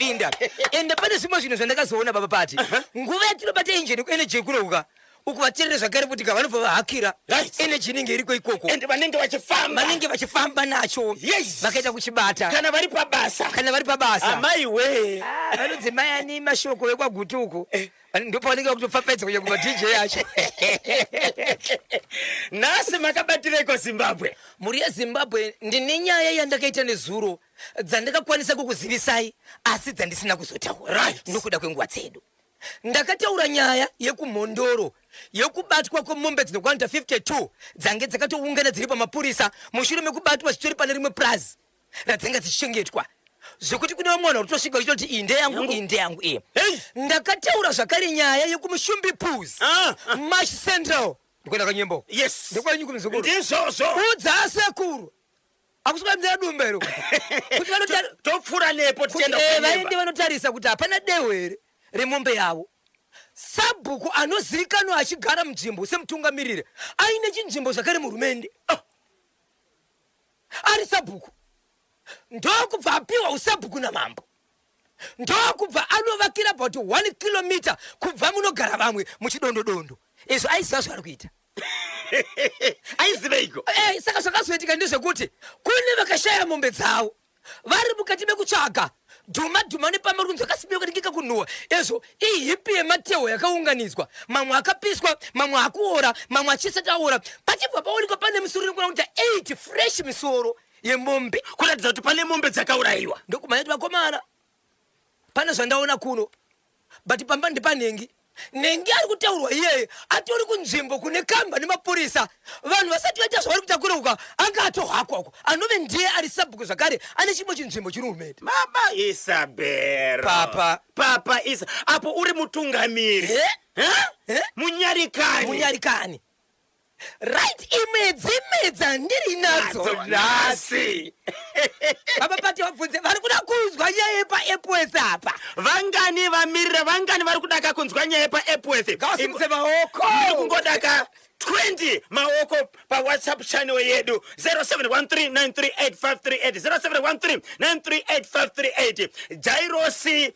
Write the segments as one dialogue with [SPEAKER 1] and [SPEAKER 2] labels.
[SPEAKER 1] Tapinda. Ende pane zvimwe zvinhu zvandakazoona baba pati. Nguva yatinobata engine energy yekurouka uku vateerere zvakare kuti ka vanobva vahakira energy inenge iriko ikoko.
[SPEAKER 2] Ende vanenge vachifamba.
[SPEAKER 1] Vanenge vachifamba nacho. Vakaita kuchibata.
[SPEAKER 2] Kana vari pabasa.
[SPEAKER 1] Kana vari pabasa.
[SPEAKER 2] Amai wee.
[SPEAKER 1] Ah, vanonzi mai ani mashoko vekwaGutu uko. Eh. Ndopavanenge vakutopfapfaidza kunyangwe maDJ acho.
[SPEAKER 2] Nhasi makabatireiko Zimbabwe?
[SPEAKER 1] Mhuri yeZimbabwe, ndine nyaya yandakaita nezuro dzandakakwanisa kukuzivisai asi dzandisina kuzotaura nokuda kwenguva dzedu. Ndakataura nyaya yekuMhondoro yekubatwa kwemombe dzinokwanita 52 dzange dzakatoungana dziri pamapurisa mushure mekubatwa zvitori pane rimwe purazi radzanga dzichichengetwa zvekuti kune vamwe vanhu vari kutosvika vachitoti iyi ndeyangu iyi ndeyangu iyi. Ndakataura zvakare nyaya yekumushumbi Pools, Mash Central. Ndikuenda kanyembo.
[SPEAKER 2] Yes.
[SPEAKER 1] Ndekwenyu kumuzukuru.
[SPEAKER 2] Ndizvozvo.
[SPEAKER 1] Udza asekuru. Akusuka mzera dumba here
[SPEAKER 2] kuti topfura nepo tichienda
[SPEAKER 1] eh, vaende vanotarisa kuti hapana dehwe here remombe yavo. Sabhuku anozivikanwa achigara munzvimbo semutungamiriri aine chinzvimbo zvakare muhurumende. Oh. Ari sabhuku ndokubva apiwa usabhuku namambo ndokubva anovakira about 1 kilometer kubva munogara vamwe muchidondodondo. Izvo aiziva zvaari kuita.
[SPEAKER 2] Aiziveiko?
[SPEAKER 1] Eh, saka zvakazoitika ndezvekuti kune vakashaya mombe dzavo vari mukati mekutsvaga dhuma dhuma nepamba kunzi akasibiwa katingika kunhuwa. Ezvo ihipi yematehwe yakaunganidzwa, mamwe akapiswa, mamwe akuora, mamwe achisati aora, pachibva paonekwa pane misoro inokwana kuita 8 fresh misoro yemombe,
[SPEAKER 2] kuratidza kuti pane mombe dzakaurayiwa.
[SPEAKER 1] Ndokumhanya kuti vakomana, pane zvandaona kuno, but pamba ndipanhengi. Nhengi ari kutaurwa iyeye atori kunzvimbo kune kamba nemapurisa, vanhu vasati vaita zvavari kuita kureuka anga atohakwa uko, anove ndiye ari sabhuku zvakare ane chimwe chinzvimbo chiri hurumende.
[SPEAKER 2] Baba Isabel.
[SPEAKER 1] Papa.
[SPEAKER 2] Papa Isa, apo uri mutungamiri.
[SPEAKER 1] Eh?
[SPEAKER 2] Eh?
[SPEAKER 1] Eh?
[SPEAKER 2] Munyarikani.
[SPEAKER 1] Munyarikani. Right, imwe dzimwe dzandiri nadzo
[SPEAKER 2] nhasi.
[SPEAKER 1] Baba Pati vabvunze vari kuda kunzwa nyaya yepaEpworth apa.
[SPEAKER 2] Vangani vamirira, vangani vari kudaka kunzwa nyaya yepaEpworth?
[SPEAKER 1] Ngavasimudze maoko.
[SPEAKER 2] Ndiri kungodaka 20 maoko paWhatsApp channel yedu 0713938538, 0713938538. Jairosi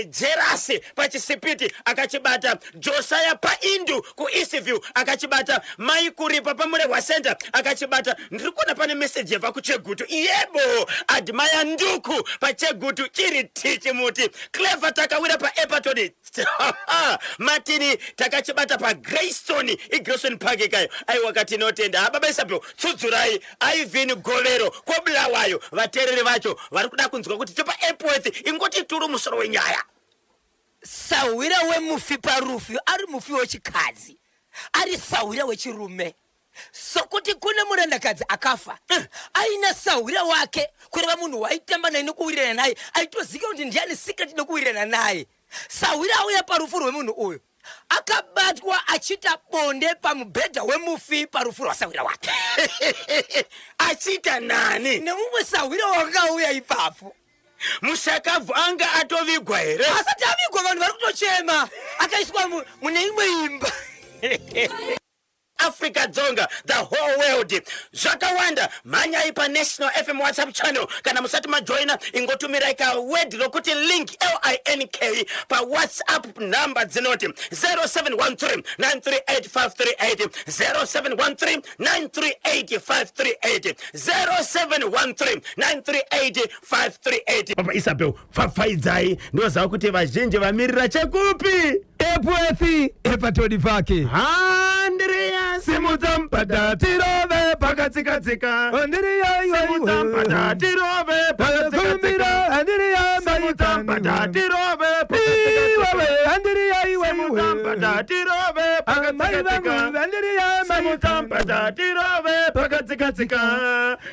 [SPEAKER 2] Jerasi paChisipiti akachibata, Josiah paIndu kuEastview akachibata, Mai Kuripa paMurehwa Center akachibata. Ndiri kuona pane message yabva kuChegutu. Yebo, Admire Nduku paChegutu chiri tichimuti. Clever Takawira paEpaton. Martin takachibata paGreystone, iGreystone Park ikayo. Aiwa katinotenda. Baba Isabel, tsudzurai Ivan Govero koBulawayo. Vateereri vacho vari kuda kunzwa kuti chepa Epworth ingoti turu musoro wenyaya.
[SPEAKER 1] Sahwira wemufi parufu ari mufi wechikadzi ari sahwira wechirume, sokuti kune murandakadzi akafa aina sahwira wake, kureva munhu waitamba naye nokuwirirana naye, aitoziva kuti ndiani secret nokuwirirana naye. Sahwira auya parufu rwemunhu uyu akabatwa achiita bonde pamubhedha wemufi parufu rwasahwira wake.
[SPEAKER 2] Achiita nani?
[SPEAKER 1] Nemumwe sahwira wakauya ipapo.
[SPEAKER 2] Mushakabvu anga atovigwa here?
[SPEAKER 1] Asati avigwa, vanhu vari kutochema. Akaiswa mune imwe imba.
[SPEAKER 2] Africa Dzonga, the whole world. Zvakawanda, mhanyai pa National FM WhatsApp channel. Kana musati majoina, ingotumirai ka word rokuti link, LINK, pa WhatsApp number dzinoti 0713 938 538, 0713 938 538, 0713 938 538. Papa Isabel, pfapfaidzai, ndoziva kuti vazhinji vamirira chekupi.
[SPEAKER 1] Epworth, Epatoni Park.
[SPEAKER 2] Andrea, simudza mupata tirove pakatsika-tsika.
[SPEAKER 1] Andrea,
[SPEAKER 2] Simudza mupata tirove pakatsika-tsika.
[SPEAKER 1] Andrea,
[SPEAKER 2] Simudza mupata tirove pakatsika-tsika.
[SPEAKER 1] Andrea, iwe,
[SPEAKER 2] Simudza mupata tirove pakatsika-tsika.
[SPEAKER 1] Andrea,
[SPEAKER 2] Simudza mupata tirove pakatsika-tsika.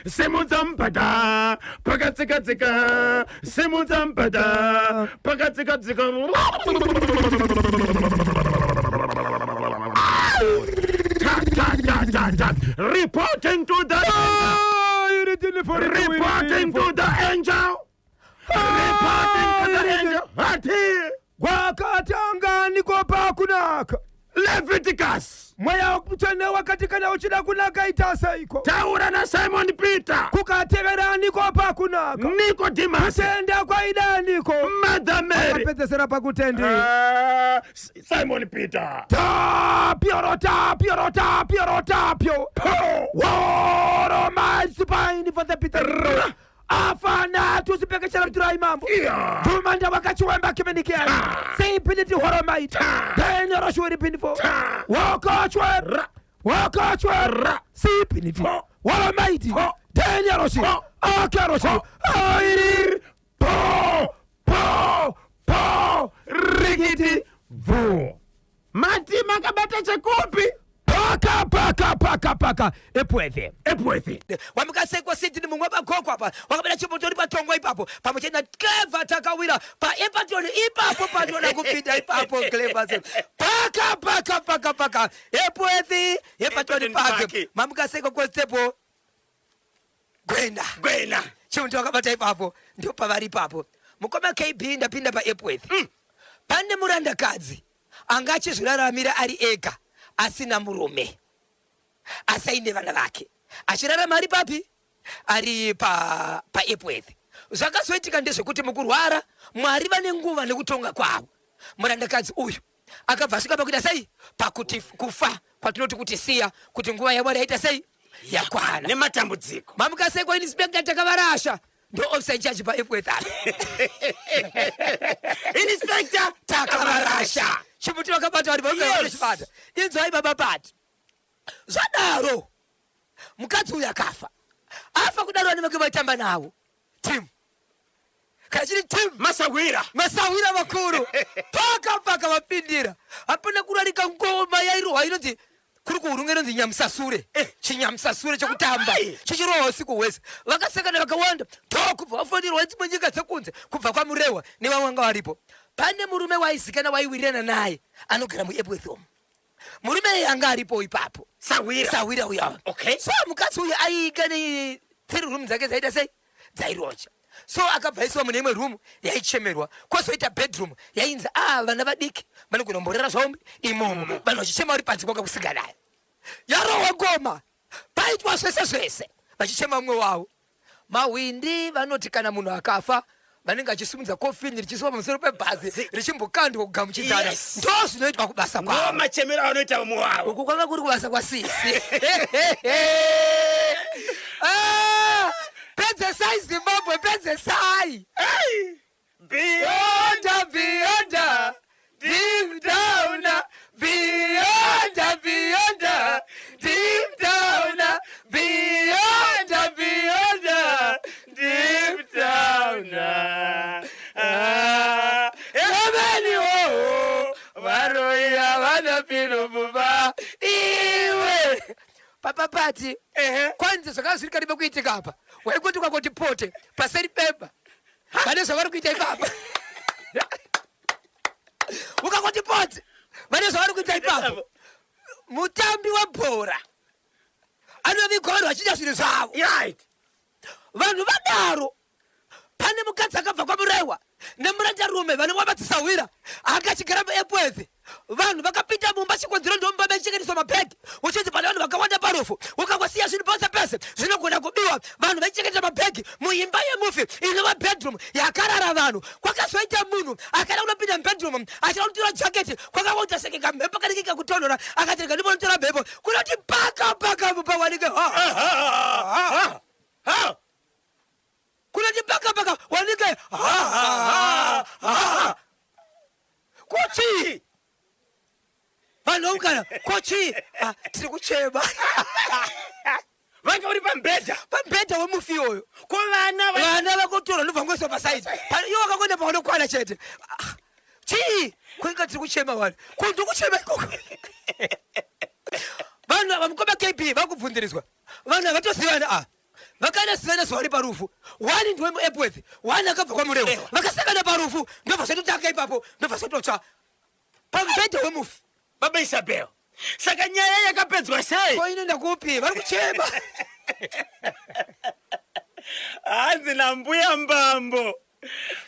[SPEAKER 2] Simudza mupata pakatsika-tsika. Simudza mupata pakatsika-tsika. Ta, ta, ta, ta, ta. Reporting to the reporting to the angel. Reporting to the angel. Hati.
[SPEAKER 1] Kwakatanga ndiko pakunaka.
[SPEAKER 2] Leviticus.
[SPEAKER 1] Mweya Mutsvene wakati kana uchida kunaka ita seiko?
[SPEAKER 2] Taura na Simon Peter.
[SPEAKER 1] Kukatevera ndiko pakunaka.
[SPEAKER 2] Nicodemus.
[SPEAKER 1] Kutenda kwaida ndiko.
[SPEAKER 2] Mother Mary.
[SPEAKER 3] Akapedzesera pakutendi.
[SPEAKER 2] Ah, Simon Peter.
[SPEAKER 3] Tapio rotapio rotapio rotapio. Woro maisipaini for the Peter. Afana tusipekechera mturai mambo.
[SPEAKER 2] Yeah.
[SPEAKER 3] Tumanda wakachiwemba kimenikiani. Seipiniti horomaita. Then roshuiri pinifo. Wakochwe. Wakochwe. Sipiniti. Horomaiti. Then roshi. Akaroshi. Airi. Po. Po. Po. Rikiti. Vu.
[SPEAKER 2] Mati makabata chekupi?
[SPEAKER 3] Paka paka paka paka. Epwethe.
[SPEAKER 2] Epworth.
[SPEAKER 1] Wamikasekwa Sydney mumwe pagoko apa wakabata chimutori patongo ipapo pamwe chete naClever Takawira paEpatoni ipapo panoda kupinda ipapo Clever paka paka paka paka Epworth Epatoni
[SPEAKER 2] Epatoni
[SPEAKER 1] Park
[SPEAKER 2] Park.
[SPEAKER 1] Mamukasekwa Constable Gwenda.
[SPEAKER 2] Gwena.
[SPEAKER 1] Chimuti wakabata ipapo ndipo pavari ipapo. Mukoma KB ndapinda paEpworth. Pane murandakadzi anga achizviraramira ari ega asina murume asi aine vana vake achirarama ari papi ari pa paEpworth. Zvakazoitika ndezvekuti mukurwara Mwari vane nguva nekutonga kwavo. Murandakadzi uyu akabva asvika pakuita sei pakuti kufa kwatinoti kuti siya kuti nguva yaMwari yaita sei yakwana.
[SPEAKER 2] Nematambudziko.
[SPEAKER 1] Mamukasekwa inspector Takavarasha ndo officer in charge paEpworth apa.
[SPEAKER 2] Inspector
[SPEAKER 1] Takavarasha chimuti vakabata vari
[SPEAKER 2] Yes.
[SPEAKER 1] vachibata. Inzwai baba pati zvadaro mukadzi uyu akafa afa kudaro vane vake vaitamba navo team kana chiri team
[SPEAKER 2] Masawira.
[SPEAKER 1] Masawira vakuru paka paka vapindira hapana kurarika ngoma yairohwa inonzi kuri kuhurunga inonzi nyamusasure chinyamusasure chekutamba
[SPEAKER 2] Ai.
[SPEAKER 1] chichirohwa usiku hwese vakasangana vakawanda ndokubva vafonirwa dzimwe nyika dzekunze kubva kwaMurehwa nevamwe vanga varipo. Pane murume waizikana waiwirirana naye anogara muEpworth umu. Murume iye anga aripo ipapo.
[SPEAKER 2] Sawira.
[SPEAKER 1] Sawira uya.
[SPEAKER 2] Okay.
[SPEAKER 1] So mukadzi uyu aiga ne three room dzake dzaita sei dzairoja. So akabva aisiwa mune imwe room yaichemerwa kwozoita bedroom yainzi a vana vadiki vanogona kumborera zvavo imomo vanhu vachichema vari panze kwanga kusingadai. Yarohwa ngoma paitwa zvese zvese vachichema mumwe wavo. Mahwindi vanoti kana munhu akafa vanenge achisimudza kofini richiiswa pamusoro pebhazi richimbokandwa kugamuchidzana.
[SPEAKER 2] Yes.
[SPEAKER 1] Ndo zvinoitwa kubasa
[SPEAKER 2] Ndo
[SPEAKER 1] kwavo.
[SPEAKER 2] machemero anoita mumwe wavo.
[SPEAKER 1] Uku kwanga kuri kubasa kwasisi. Ah, pedzesai Zimbabwe, pedzesai.
[SPEAKER 2] Beyond,
[SPEAKER 1] Beyond, deep down, beyond, beyond, deep down, beyond, beyond, deep down. Ah, Emeni wo, varoyi havana pino mumba iwe. Papa pati, kwanzi zvakanga zviri karibe kuitika apa, waikuti kwakoti pote paseri pemba vane zvavari kuita ipapa. Ukangoti pote vane zvavari kuita ipapo. Mutambi webhora anovigwa vanhu vachiita zvinhu zvavo. Vanhu vadaro pane mukadzi akabva kwaMurehwa nemurandarume vanenge vamadzisahwira akachigara muEpworth. Vanhu vakapinda mumba chikonzero ndomumba maichekereswa mabhegi uchinzi pane vanhu vakawanda parufu ukangosiya zvinhu pose pese zvinogona kubiwa. Vanhu vaichengeta mabhegi muimba yemufi inova bedroom yakarara vanhu. Kwakazoita munhu akada kunopinda mubedroom achida kunotora jaketi kwakangoita seke kamhepo kanenge kakutonhora akati rega ndimbonotora mhepo kunoti paka paka mumba wanike ha, ha,
[SPEAKER 2] ha.
[SPEAKER 1] Kunoti paka paka wanike ha, ha, ha, ha. Kochi vanhu vaungana kochi. Ah, tiri kuchema.
[SPEAKER 2] Vanga uri pamubhedha.
[SPEAKER 1] Pamubhedha wemufi iwoyo.
[SPEAKER 2] Ko vana
[SPEAKER 1] vana vakotorwa ndobva ngoiswa pasaidi iwo vakangoenda pavanokwana chete. Ah, chii kuinga tiri kuchema vanhu ko ndikuchema ikoko. Vanhu ava mukoma KB vakubvunziriswa vanhu havatozivana a vakanasiyana zuva ri parufu. One ndiwe muEpworth, one akabva kwaMurewa vakasangana parufu ndobva zvatotanga ipapo ndobva zvatotsva pamubhedha wemufi.
[SPEAKER 2] Baba Isabel, saka nyaya yakapedzwa sei?
[SPEAKER 1] Ko inoenda kupi vari kuchema?
[SPEAKER 2] Hanzi nambuya Mbambo,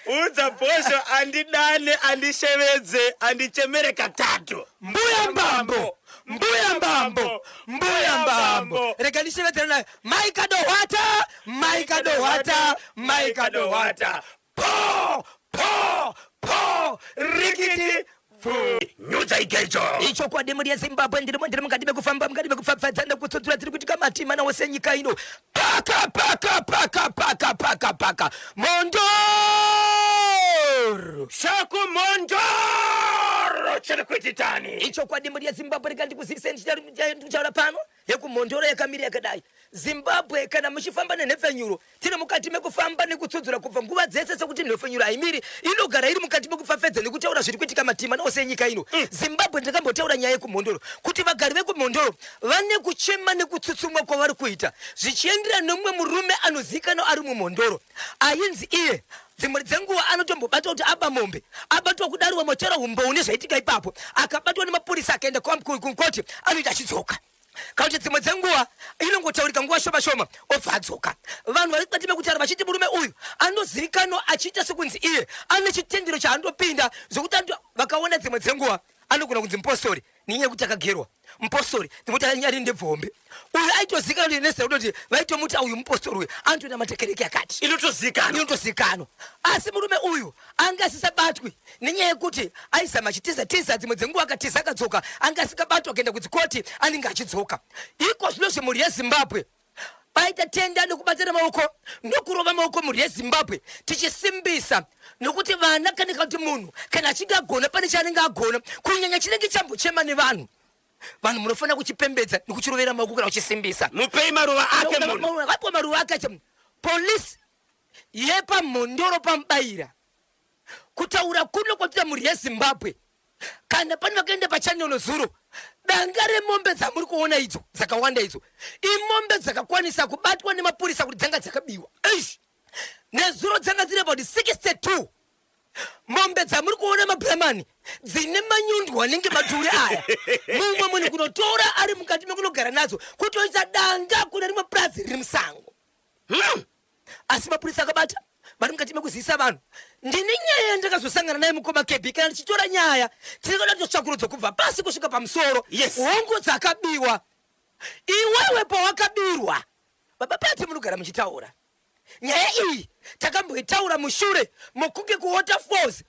[SPEAKER 2] udza Bhosho andidane andishevedze andichemere katatu.
[SPEAKER 1] Mbuya Mbambo, mbuya Mbambo, mbuya Mbambo, rega ndishevedzera naye. Maikadohwata, maikadohwata, maikadohwata, po po.
[SPEAKER 2] Rikiti Nyudza igejo.
[SPEAKER 1] Ichokwadi mhuri yeZimbabwe, ndirimo ndiri mukati mekufamba, mukati mekupfapfadza nekutsudzura tiri kuitika mativi mana ose enyika ino. Paka paka paka paka paka paka Mhondoro.
[SPEAKER 2] Shaku Mhondoro chiri kuititani?
[SPEAKER 1] Ichokwadi mhuri yeZimbabwe, rega ndikuzivise ndichitaura pano yekuMhondoro yakamira yakadai. Zimbabwe kana muchifamba nenhepfenyuro tiri mukati mekufamba nekutsudzura kubva nguva dzese sekuti nhepfenyuro haimiri inogara iri mukati mekupfapfedza nekutaura zviri kuitika mativi mana ose enyika ino. Zimbabwe ndakambotaura nyaya yekuMhondoro kuti vagari vekuMhondoro vane kuchema nekutsutsumwa kwavari kuita zvichienderana nemumwe murume anozivikanwa ari muMhondoro ainzi iye dzimwe dzenguva anotombobatwa kuti aba mombe abatwa kudaro vamwe umboo nezvaitika ipapo akabatwa nemapurisa akaenda kukoti anoita achidzoka kana kuti dzimwe dzenguva inongotaurika nguva shoma shoma obva adzoka. Vanhu vari mukati mekutaura vachiti murume uyu anozivikanwa achiita sekunzi iye ane chitendero chaanopinda zvokuti vakaona dzimwe dzenguva anogona kunzi mupostori nenyaya yekuti akagerwa mupostori nekuti ari ndebvombe uyu aitozivikanwa kuti nesa kutoti vaitomuti uyu mupostori uyu anotoita matekereke akati
[SPEAKER 2] Inotozikanwa.
[SPEAKER 1] Inotozikanwa, asi murume uyu anga asisabatwi nenyaya yekuti aizama achitiza tiza, dzimwe dzenguva akatiza akadzoka, anga asingabatwa kuenda kudzikoti anenge achidzoka. Iko zvino zvemhuri yeZimbabwe paita tenda nekubatana maoko nokurova maoko mhuri yeZimbabwe tichisimbisa nokuti vana kana kuti munhu kana achinge agona pane chaanenge agona kunyanya chinenge chambochema nevanhu, vanhu munofanira kuchipembedza nekuchirovera maoko kana kuchisimbisa.
[SPEAKER 2] Mupei maruva ake munhu.
[SPEAKER 1] Akapiwa maruva ake acho. Polisi yepaMhondoro paMubayira kutaura kuno kwatita mhuri yeZimbabwe kana pane vakaenda pachannel zuro, danga remombe dzamuri kuona idzo dzakawanda idzo imombe dzakakwanisa kubatwa nemapurisa kuti dzanga dzakabiwa.
[SPEAKER 2] Eish.
[SPEAKER 1] Nezuro dzanga dziri about 62 mombe dzamuri kuona mabhuramani dzine manyundwa anenge maturi aya, mumwe munhu kunotora ari mukati mekunogara nadzo kutoisa danga kune rimwe purazi riri musango. Asi mapurisa akabata vari mukati mekuzivisa vanhu. Ndine nyaya yandakazosangana naye mukoma KB. Kana tichitora nyaya tirikuda kutotsvakurudzo kubva pasi kusvika pamusoro. Hongu dzakabiwa, iwewe pawakabirwa baba pati munogara muchitaura nyaya iyi takamboitaura mushure mokunge kuWaterfalls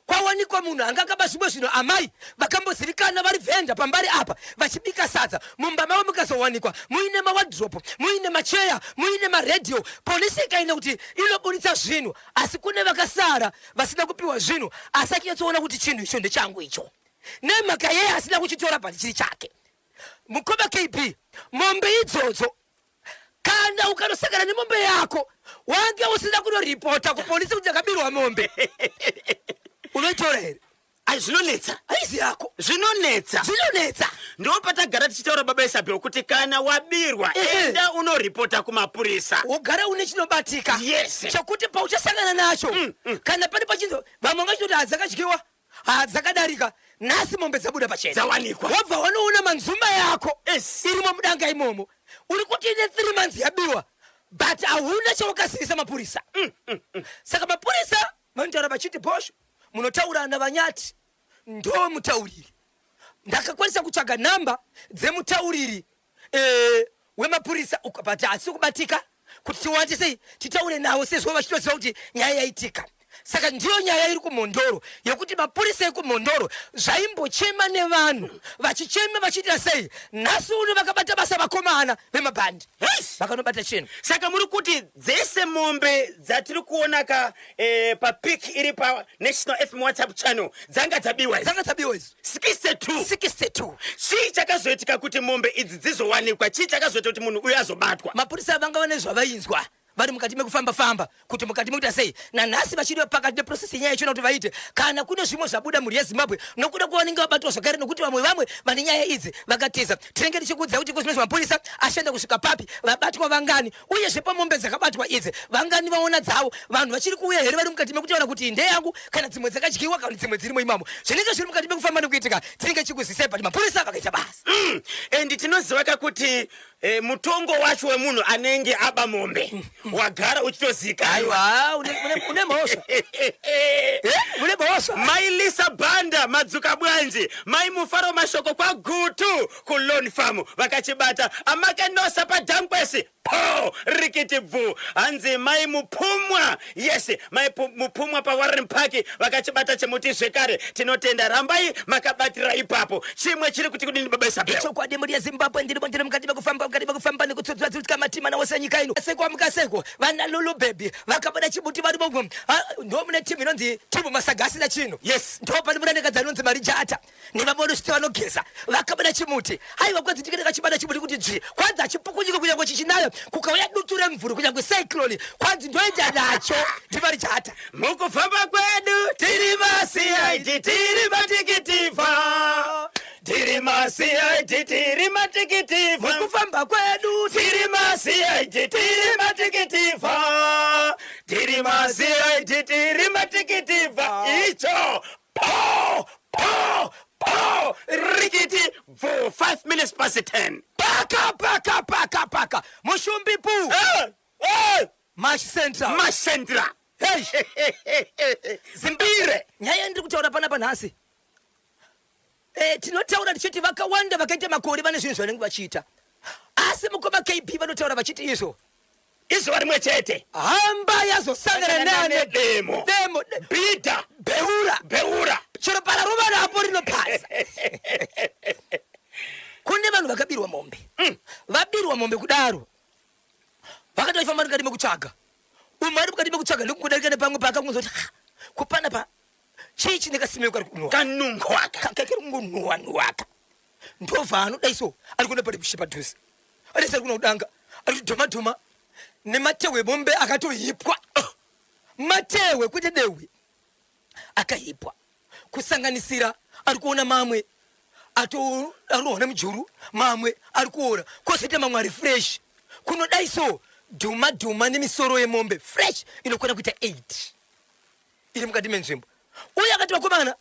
[SPEAKER 1] kwawanikwa munhu anga akaba zvimwe zvinhu, amai vakambozivikana vari vhenda pambari apa vachibika sadza, mumba mavo mukazowanikwa muine mawardrobe, muine macheya, muine maredhiyo. Polisi ikaenda kuti inoburitsa zvinhu, asi kune vakasara vasina kupiwa zvinhu, asi achinyatsoona kuti chinhu icho ndechangu icho nemhaka yeye asina kuchitora but chiri chake. Mukoma KB, mombe idzodzo kana ukanosangana nemombe yako wange usina kunoripota kupolisi kuti ndakabirwa mombe, unoitora here?
[SPEAKER 2] Ai, zvinonetsa.
[SPEAKER 1] Haizi yako.
[SPEAKER 2] Zvinonetsa.
[SPEAKER 1] Zvinonetsa.
[SPEAKER 2] Ndo patagara tichitaura baba Isabel kuti kana wabirwa enda unoripota kumapurisa.
[SPEAKER 1] Wogara une chinobatika chekuti pauchasangana nacho kana pane pachinzi vamwe vangachitoti hadzakadyiwa, hadzakadarika, nhasi mombe dzabuda pachena.
[SPEAKER 2] Dzawanikwa.
[SPEAKER 1] Wobva wanoona manzumba yako irimo mudanga imomo, uri kuti ine 3 months yabiwa but hauna chawakazivisa mapurisa. Saka mapurisa vanotaura vachiti bhosho munotaura navanyati ndo mutauriri. Ndakakwanisa kutsvaga nhamba dzemutauriri wemapurisa but hasi kubatika kuti tiwate sei titaure navo sezvo vachitoziva kuti nyaya yaitika. Saka ndiyo nyaya iri kuMhondoro yekuti mapurisa ekuMhondoro zvaimbochema nevanhu vachichema vachiita sei, nhasi uno vakabata basa vakomana vemabhandi vakanobata chinhu.
[SPEAKER 2] Saka muri kuti dzese mombe dzatiri kuona ka papic iri paNational FM WhatsApp channel dzanga dzabiwa idzi?
[SPEAKER 1] Dzanga dzabiwa idzi.
[SPEAKER 2] 62?
[SPEAKER 1] 62.
[SPEAKER 2] Chii chakazoitika kuti mombe idzi dzizowanikwa? Chii chakazoita kuti munhu uyu azobatwa?
[SPEAKER 1] Mapurisa vanga vane zvavainzwa vari mukati mekufamba famba kuti mukati mekuita sei, nanhasi vachiri pakati neprocess yenyaya yachona kuti vaite kana kune zvimwe zvabuda mhuri yeZimbabwe nokuda kwavanenge vabatwa zvakare, nokuti vamwe vamwe vane nyaya idzi vakatiza. Tinenge tichikuudza kuti kozvinozvi mapurisa ashanda kusvika papi, vabatwa vangani, uyezve pamombe dzakabatwa idzi vangani vaona dzavo, vanhu vachiri kuuya here vari mukati mekutaura kuti iyi ndeyangu kana dzimwe dzakadyiwa kana dzimwe dzirimo imamo. Zvinenge zviri mukati mekufamba nekuitika tinenge tichikuzisai, but mapurisa vakaita basa.
[SPEAKER 2] And tinoziva ka kuti mutongo wacho wemunhu anenge aba mombe wagara uchitozikanwa.
[SPEAKER 1] Aiwa, une mhosva. Une mhosva. Mhosva.
[SPEAKER 2] Mai Lisa Banda madzuka bwanji. Mai Mufaro Mashoko kwaGutu kuLone Farm vakachibata. Amake Nosa paDhankwesi po rikiti bvu. Hanzi mai Mupumwa, yes, mai Mupumwa paWarren Park vakachibata chimuti zvekare. Tinotenda, rambai makabatira ipapo. Chimwe chiri kuti kudini baba Isabel?
[SPEAKER 1] Chokwadi mhuri yeZimbabwe ndiri ndiri mukati mekufamba mukati mekufamba nekutsudzura tsudzura matima nawose nyika ino. Seko mukaseko vana Lulu Baby vakabuda chimuti vari momo. Ndo mune team inonzi team Masaga asina chinhu.
[SPEAKER 2] Yes.
[SPEAKER 1] Ndo pane mune nekadzi anonzi Marijata. Nevamwe vanosvita vanogeza vakabuda chimuti. Haiwa kwanzi ndinge ndakachibata chimuti kuti dzvi. Kwanzi hachipukunyike kunyangwe chichinaya kukauya dutu remvuri kunyangwe cyclone kwanzi ndoenda nacho ndiMarijata.
[SPEAKER 2] Mukufamba kwedu tiri maCID tiri matikitivha tiri maCID tiri matikitivha
[SPEAKER 1] Mukufamba kwedu
[SPEAKER 2] tiri maCID tiri matikitivha tiri maCID tiri matikitivha icho po po po rikiti bvu 5 minutes past 10.
[SPEAKER 1] Paka paka paka paka Mushumbi pu
[SPEAKER 2] Eh, eh,
[SPEAKER 1] Mash Central.
[SPEAKER 2] Masendra.
[SPEAKER 1] Hey.
[SPEAKER 2] Zimbire.
[SPEAKER 1] Nyaya yandiri kutaura panapa nhasi, tinotaura tichiti vakawanda vakaita makore vane zvinhu zvavanenge vachiita, asi mukoma KB vanotaura vachiti izvo
[SPEAKER 2] izuva rimwe chete
[SPEAKER 1] hamba yazosangana nane
[SPEAKER 2] demo
[SPEAKER 1] demo
[SPEAKER 2] bhidha
[SPEAKER 1] beura
[SPEAKER 2] beura
[SPEAKER 1] chero pararova napo rinopasa. Kune vanhu vakabirwa mombe. Vabirwa mombe kudaro, vakati vachifamba mukati mekutsvaga umwe ari mukati mekutsvaga ndokungodarika nepamwe paakakunzwa kuti, "Ha, kupana pa chii chine kasimeo kari kunhuwa
[SPEAKER 2] kanungo aka
[SPEAKER 1] kari kungonhuwa nhuwaka." Ndobva anodai so ari kuona pari kushe padhuze adai ari kuna kudanga ari kudhoma dhoma nematehwe emombe akatohipwa. Oh, matehwe kwete dehwe akahipwa, kusanganisira ari kuona mamwe arohwa nemujuru, mamwe ari kuora, kwozoita mamwe ari fresh. Kunodai so dhuma dhuma nemisoro yemombe fresh inokwana kuita 8 iri mukati menzvimbo. Uye akati, "Vakomana,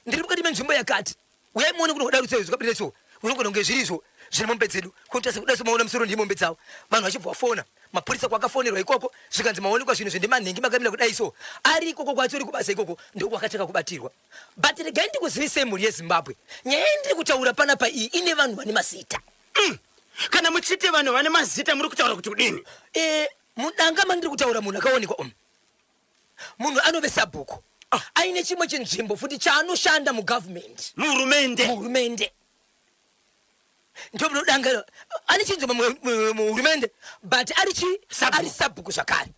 [SPEAKER 1] ndiri mukati menzvimbo yakati, uyai muone kuno kudaro sei zvakabudira so unogona kunge zvirizvo zviri mombe dzedu." Kunoita sekuda so maona musoro ndimombe dzavo. Vanhu vachibva vafona mapurisa. Kwakafonerwa ikoko zvikanzi maonekwa zvinhu zvendemanhengi makamira kudai so. Ari ikoko kwatori kubasa ikoko ndokwakatanga kubatirwa. But regai ndikuzivisei, mhuri yeZimbabwe, nyaya yandiri kutaura panapa iyi ine vanhu vane mazita.
[SPEAKER 2] Kana muchiti vanhu vane mazita, muri kutaura kuti kudini?
[SPEAKER 1] Mudanga mandiri kutaura munhu akaonekwa umu, munhu anove sabhuku aine chimwe chinzvimbo futi chaanoshanda mugavhumendi.
[SPEAKER 2] Muhurumende.
[SPEAKER 1] Muhurumende ndomunodanga ane chinzvimbo muhurumende, but ari chi
[SPEAKER 2] Sabhuku.
[SPEAKER 1] Ari sabhuku zvakare.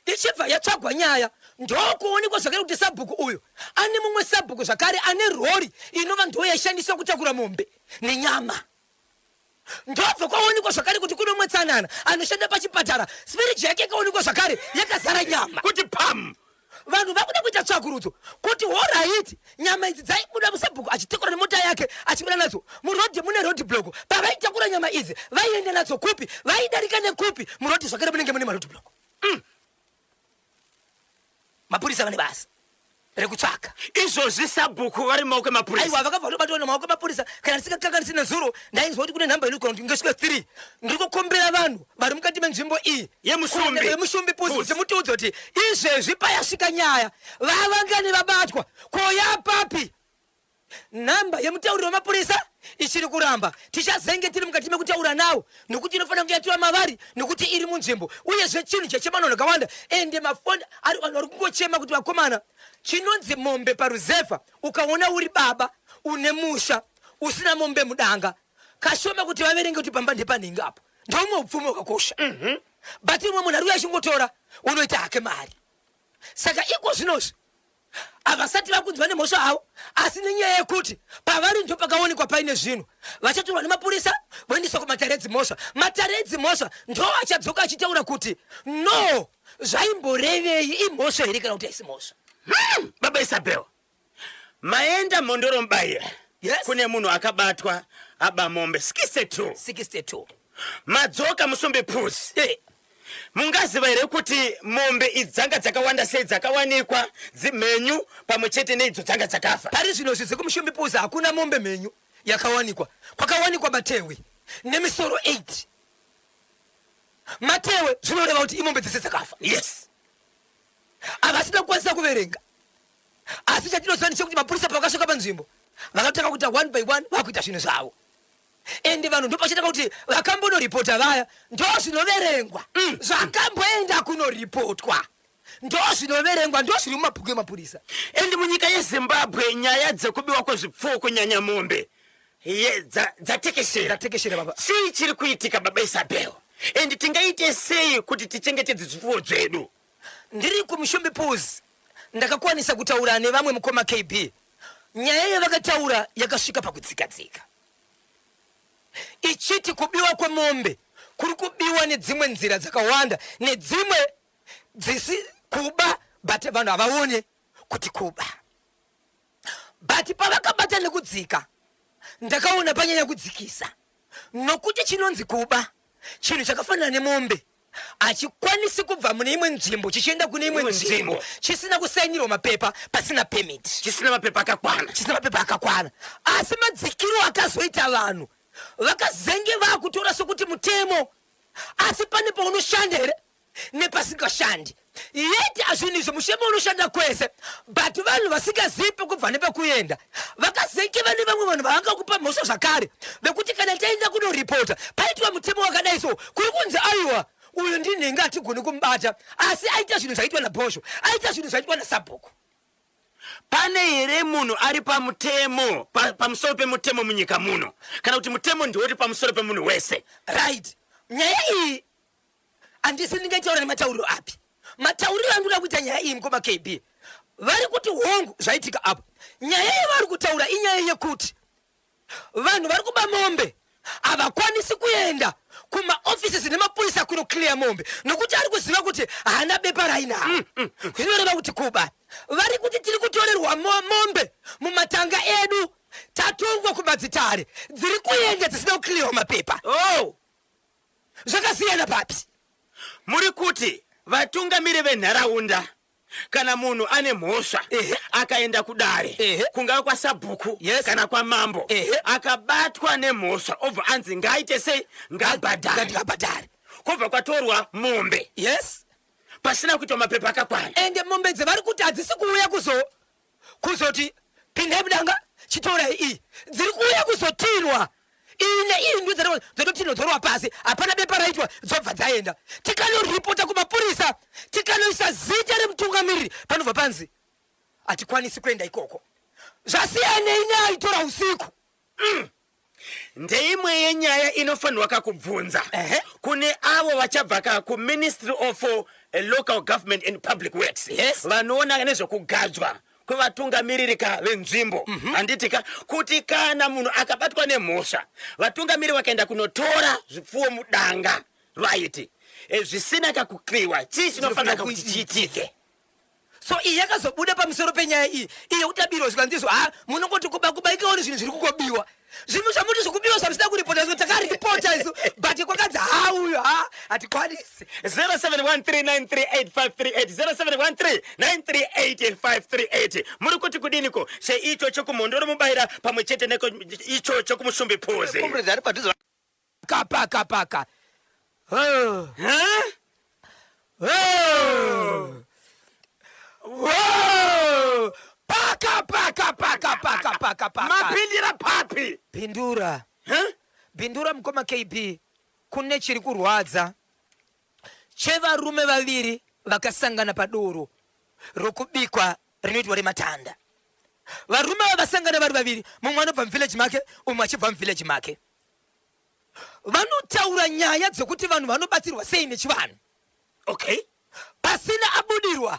[SPEAKER 1] Ichibva yatsvagwa nyaya, ndokuonekwa zvakare kuti sabhuku uyu ane mumwe sabhuku zvakare ane rori inova ndo yaishandiswa kutakura mombe nenyama. Ndobva kwaonekwa zvakare kuti kune umwe tsanana anoshanda pachipatara, firiji yake ikaonekwa zvakare yakazara nyama.
[SPEAKER 2] Kuti pam.
[SPEAKER 1] Vanhu vakuda kuita tsvakurudzo kuti alright, nyama idzi dzaibuda musabhuku achitakura nemota yake achibuda nadzo murodhi mune road block. Pavaitakura nyama idzi vaienda nadzo kupi? Vaidarika nekupi? Murodhi zvakare munenge mune maroad block. Mapurisa vane basa rekutsvaka.
[SPEAKER 2] Izvozvi sabhuku vari mumaoko emapurisa?
[SPEAKER 1] Aiwa, vakabva vatobatwa nemaoko emapurisa. Kana ndisingakanganisi, nezuro ndainzwa kuti kune nhamba inogona kuti ingesvika 3. Ndiri kukumbira vanhu vari mukati menzvimbo iyi
[SPEAKER 2] Yemushumbi.
[SPEAKER 1] Yemushumbi Puzi,
[SPEAKER 2] Puzi.
[SPEAKER 1] kuti mutiudze kuti izvezvi payasvika nyaya vavangani vabatwa, koyapapi. Nhamba yemutauriri wemapurisa ichiri kuramba. Tichazenge tiri mukati mekutaura nawo nokuti inofanira kunge yativa mavari nokuti iri munzvimbo. Uyezve chinhu chechema vanhu vakawanda, ende mafoni ari vanhu vari kungochema kuti, vakomana, chinonzi mombe paruzevha, ukaona uri baba une musha usina mombe mudanga, kashoma kuti vaverenge kuti pamba ndepanhingi apo. Ndeumwe upfumi hwakakosha, but umwe munhu ari uya achingotora unoita hake mari. Saka iko zvinozvi havasati vakunzwa nemhosva havo, asi nenyaya yekuti pavari ndo pakaonekwa paine zvinhu, vachatorwa nemapurisa voendeswa kumatare edzimhosva. Matare edzimhosva ndo achadzoka achitaura kuti no, zvaimborevei, imhosva here kana kuti haisi mhosva.
[SPEAKER 2] Baba Isabel, maenda Mhondoro Mubayira.
[SPEAKER 1] Yes.
[SPEAKER 2] Kune munhu akabatwa aba mombe 62.
[SPEAKER 1] 62.
[SPEAKER 2] Madzoka Musumbi Pusi. Mungaziva here kuti mombe idzi dzanga dzakawanda sei dzakawanikwa dzimhenyu pamwe chete neidzo dzanga dzakafa?
[SPEAKER 1] Pari zvino zvidzi kuMushumbi Puzi hakuna mombe mhenyu yakawanikwa. Kwakawanikwa matehwe nemisoro 8. Matehwe zvinoreva kuti imombe dzese dzakafa. Havasina kukwanisa kuverenga. Asi chatinoziva ndechekuti mapurisa pavakasvika panzvimbo vakatanga kuita one by one vakuita zvinhu zvavo. Ende vanhu ndopachatanga kuti vakambonoripota vaya ndozvinoverengwa zvakamboenda kunoripotwa ndozvinoverengwa ndozviri mumabhuku emapurisa.
[SPEAKER 2] Ende munyika yeZimbabwe nyaya dzekubiwa kwezvipfuwo kunyanya mombe dzatekeshera.
[SPEAKER 1] Dzatekeshera baba.
[SPEAKER 2] Chii chiri kuitika baba Isabel? And tingaite sei kuti tichengetedze zvipfuwo zvedu?
[SPEAKER 1] Ndiri kuMushumbi Pools ndakakwanisa kutaura nevamwe mukoma KB. Nyaya yavakataura yakasvika pakudzika-dzika ichiti kubiwa kwemombe kuri kubiwa nedzimwe nzira dzakawanda nedzimwe dzisi kuba but vanhu havaone kuti kuba. But pavakabata nekudzika ndakaona panyanya kudzikisa nokuti chinonzi kuba chinhu chakafanana nemombe hachikwanisi kubva mune imwe nzvimbo chichienda kune imwe nzvimbo chisina kusainirwa mapepa pasina permit,
[SPEAKER 2] chisina mapepa akakwana,
[SPEAKER 1] chisina mapepa akakwana. Asi madzikiro akazoita vanhu vakazenge vakutora sokuti mutemo, asi pane paunoshanda here nepasingashandi. Yet azvinhu izvo mushemo unoshanda kwese, but vanhu vasingazivi pekubva nepekuenda vakazenge vane vamwe vanhu vavanga kupa mhosva zvakare vekuti kana taenda kunoripota paitwa mutemo wakadai so kuri kunzi aiwa uyu ndinhinga hatigoni kumubata, asi aita zvinhu zvaitwa nabhozho, aita zvinhu zvaitwa nasabhuku.
[SPEAKER 2] Pane here munhu ari pamutemo pamusoro pemutemo munyika muno, kana kuti mutemo ndiwoti pamusoro pemunhu wese?
[SPEAKER 1] Right, nyaya iyi handisi ndingaitaura nematauriro api. Matauriro andinoda kuita nyaya iyi mukoma KB vari kuti hongu zvaitika apo. Nyaya yavari kutaura inyaya yekuti vanhu vari kuba mombe havakwanisi kuenda kumaoffices nemapurisa kunoclear mombe nokuti ari kuziva kuti haana bepa rainaro. Zvinoreva kuti kuba. Vari kuti tiri kutorerwa mombe mumatanga edu, tatongwa kumadzitare, dziri kuenda dzisina kuclearwa mapepa. Zvakasiyana papi?
[SPEAKER 2] Muri kuti vatungamiri venharaunda, kana munhu ane mhosva akaenda kudare, kungava kwasabhuku kana kwamambo, akabatwa nemhosva obva anzi ngaaite sei? Ngabhadhare.
[SPEAKER 1] Ngabhadhare.
[SPEAKER 2] Kwobva kwatorwa mombe. Pasina kuitwa mapepa akakwana.
[SPEAKER 1] Ende mombe dzevari kuti hadzisi kuuya kuzoti pindai mudanga chitorai iyi, dziri kuuya kuzotirwa iyi neiyi ndo dzatotinwa dzorwa pasi, hapana bepa raitwa, dzobva dzaenda. Tikanoripota kumapurisa, tikanoisa zita remutungamiriri, panobva panzi hatikwanisi kuenda ikoko. Zvasiyanei neaitora usiku?
[SPEAKER 2] Ndeimwe yenyaya inofanirwa kakubvunza kune avo vachabva ka kuMinistry of Local Government and Public Works, vanoona nezvekugadzwa kwevatungamiriri ka venzvimbo, handiti ka, kuti kana munhu akabatwa nemhosva, vatungamiri vakaenda kunotora zvipfuwo mudanga, right, zvisina kakukliwa, chii chinofanira kuti chiitike?
[SPEAKER 1] So iyi yakazobuda pamusoro penyaya iyi, iyi yekutabirwa zvikanzi ha munongoti kuba kuba, ikaoni zvinhu zviri kungobiwa, zvinhu zvamuti zvikubiwa zvamusina kuripota izvo takaripota isu, but kwakanzi ha uyu ha hatikwanisi.
[SPEAKER 2] 0713938538, 0713938538. Muri kuti kudiniko cheicho chokumhondoro mubaira pamwe chete neko icho chokumushumbi phuzi?
[SPEAKER 4] Comrades ari padhuze.
[SPEAKER 1] Paka paka.
[SPEAKER 2] Huh?
[SPEAKER 1] Paka paka paka paka paka paka.
[SPEAKER 2] Mapindira papi?
[SPEAKER 1] Bindura.
[SPEAKER 2] Huh?
[SPEAKER 1] Bindura mukoma KB kune chiri kurwadza chevarume vaviri vakasangana padoro rokubikwa rinoitwa rematanda. Varume vakasangana vari vaviri, mumwe anobva muvillage make, umwe achibva muvillage make. Vanotaura nyaya dzekuti vanhu vanobatsirwa sei nechivanhu. Pasina abudirwa,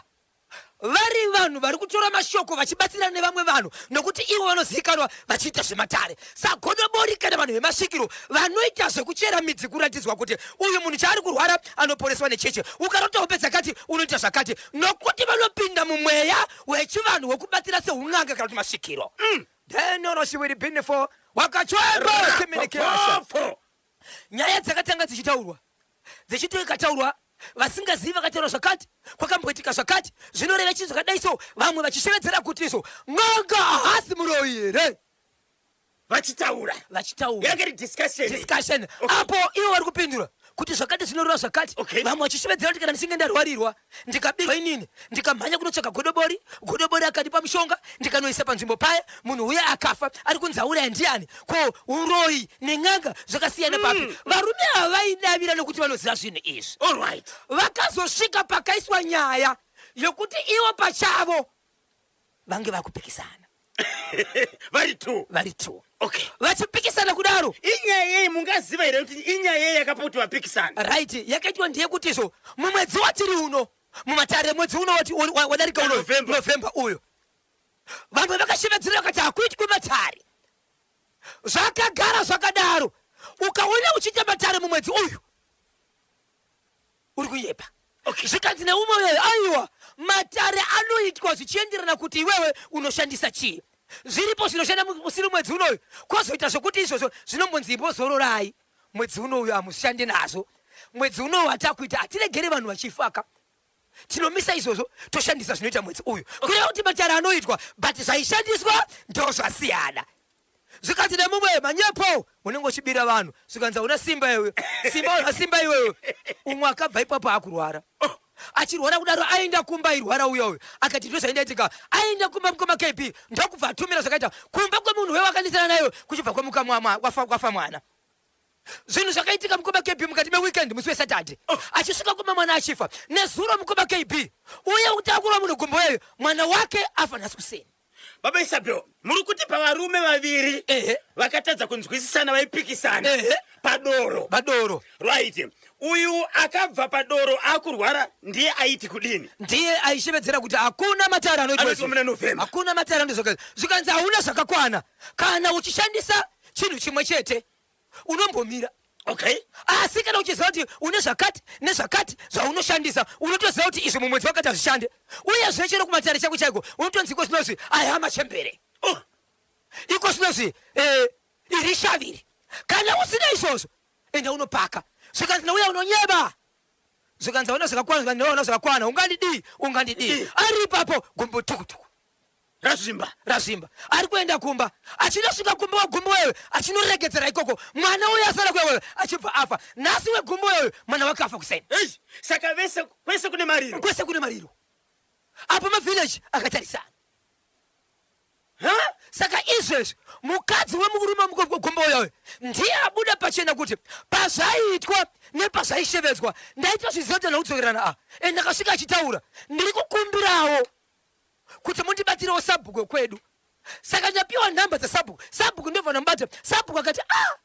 [SPEAKER 1] vari vanhu vari kutora mashoko vachibatsirana nevamwe vanhu nokuti ivo vanozivikanwa vachiita zvematare sagodobori kana vanhu vemasvikiro vanoita zvekuchera midzi kuratidzwa kuti uyu munhu chaari kurwara anoporeswa necheche, ukarota hope dzakati unoita zvakati, nokuti vanopinda mumweya wechivanhu wekubatsira seun'anga kana kuti masvikiro. Then binifo wakachwemba chiminikirasha. Nyaya dzakatanga dzichitaurwa dzichiti ikataurwa vasingazivi vakataura zvakati, kwakamboitika zvakati, zvinoreva chinhu zvakadai so, vamwe vachishevedzera kuti izvo n'anga haasi muroyi here?
[SPEAKER 2] Vachitaura.
[SPEAKER 1] Vachitaura.
[SPEAKER 2] Yanga iri discussion.
[SPEAKER 1] Discussion. Apo ivo vari kupindura. Kuti zvakati zvinoreva zvakati. Vamwe vachishevedzera kuti kana ndichinge ndarwarirwa ndikabirwa inini ndikamhanya kunotsvaga godobori, godobori akandipa mushonga ndikanoisa panzvimbo paya, munhu uya akafa ari kunzi auraya ndiani? Ko uroyi nen'anga zvakasiyana papi? Varume ava vaidavira nokuti vanoziva zvinhu izvi.
[SPEAKER 2] Alright.
[SPEAKER 1] Vakazosvika pakaiswa nyaya yokuti ivo pachavo vange vakupikisana.
[SPEAKER 2] Vari two.
[SPEAKER 1] Vari two.
[SPEAKER 2] Okay.
[SPEAKER 1] Vachipikisana kudaro.
[SPEAKER 2] Inyaya yei mungaziva here kuti inyaya yei yakapa kuti vapikisane?
[SPEAKER 1] Right, yakaitwa ndeyekuti izvo mumwedzi watiri uno mumatare mwedzi uno wadarika uno
[SPEAKER 2] November.
[SPEAKER 1] November uyo vamwe vakashevedzera vakati hakuitwi matare. Zvakagara zvakadaro, ukaona uchiita matare mumwedzi uyu uri kunyepa.
[SPEAKER 2] Okay.
[SPEAKER 1] Zvikanzi neumwe uyoyo, aiwa, matare anoitwa zvichienderana kuti iwewe unoshandisa chii. Zviripo zvinoshanda usiri mwedzi unoyu, kwozoita zvokuti izvozvo zvinombonzi imbozororai mwedzi unoyu hamushande nazvo. Mwedzi unoyu watakuita hatiregere vanhu vachifaka, tinomisa izvozvo toshandisa zvinoita mwedzi uyu. Kureva kuti matare anoitwa but zvaishandiswa ndozvasiyana. Zvikanzi nemumwe, manyepo, unenge uchibira vanhu. Zvikanzi hauna simba iwe, simba hauna simba iwewe. Umwe akabva ipapo akurwara.
[SPEAKER 2] Oh.
[SPEAKER 1] Achirwara kudaro aenda kumba airwara uya uyu akati ndozvainda itika. Aenda kumba mukoma KB ndokubva atumira zvakaita kumba kwemunhu wewe akandisana naye kuchibva kwamuka kwafa mwana. Zvinhu zvakaitika mukoma KB mukati meweekend musi weSaturday.
[SPEAKER 2] Oh.
[SPEAKER 1] Achisvika kumba mwana achifa. Nezuro mukoma KB uye kutakurwa munhu gumbo weyo mwana wake afa nhasi kuseni.
[SPEAKER 2] Baba Isabel, muri kuti pavarume vaviri
[SPEAKER 1] Ehe.
[SPEAKER 2] vakatadza kunzwisisana vaipikisana
[SPEAKER 1] Ehe.
[SPEAKER 2] padoro.
[SPEAKER 1] Padoro.
[SPEAKER 2] Right. Uyu akabva padoro akurwara ndiye aiti kudini?
[SPEAKER 1] Ndiye aishevedzera kuti hakuna matare anoitwa
[SPEAKER 2] Anoitwa
[SPEAKER 1] izvi.
[SPEAKER 2] muna November.
[SPEAKER 1] Hakuna matare anoitwa izvi. Zvikanzi hauna zvakakwana. Kana uchishandisa chinhu chimwe chete unombomira.
[SPEAKER 2] Okay.
[SPEAKER 1] Asi kana uchiziva kuti une zvakati nezvakati zvaunoshandisa, unotoziva kuti izvi mumwedzi wakati hazvishande. Uyezve chero kumatare chako chaiko unotonzi iko zvinozvi aya machembere.
[SPEAKER 2] Oh.
[SPEAKER 1] Iko zvinozvi iri shaviri. Kana usina izvozvo enda unopaka. Zvikanzi nauya unonyeba. Zvikanzi hauna zvakakwana, zvikanzi hauna zvakakwana, ungandidii, ungandidii. Ari ipapo gumbo tukutuku.
[SPEAKER 2] Razvimba.
[SPEAKER 1] Razvimba. Ari kuenda kumba. Achinosvika kumba wegumbo wewe, achinoregedzera ikoko. Mwana uyo asara kuya wewe, achibva afa. Nhasi wegumbo wewe, mwana wake afa kuseni.
[SPEAKER 2] Eish, saka vese kwese kune mariro.
[SPEAKER 1] Kwese kune mariro. Apo mavillage akatarisana.
[SPEAKER 2] Ha?
[SPEAKER 1] Saka izvezvi mukadzi wemurume wegumbo uyoyo ndiye abuda pachena kuti pazvaiitwa nepazvaishevedzwa ndaitozviziva kuti ndakudzokerana a. And ndakasvika achitaura, ndiri kukumbirawo kuti mundibatsirewo sabhuku wekwedu. Saka ndapiwa nhamba dzasabhuku, sabhuku ndobva ndamubata. Sabhuku akati ah,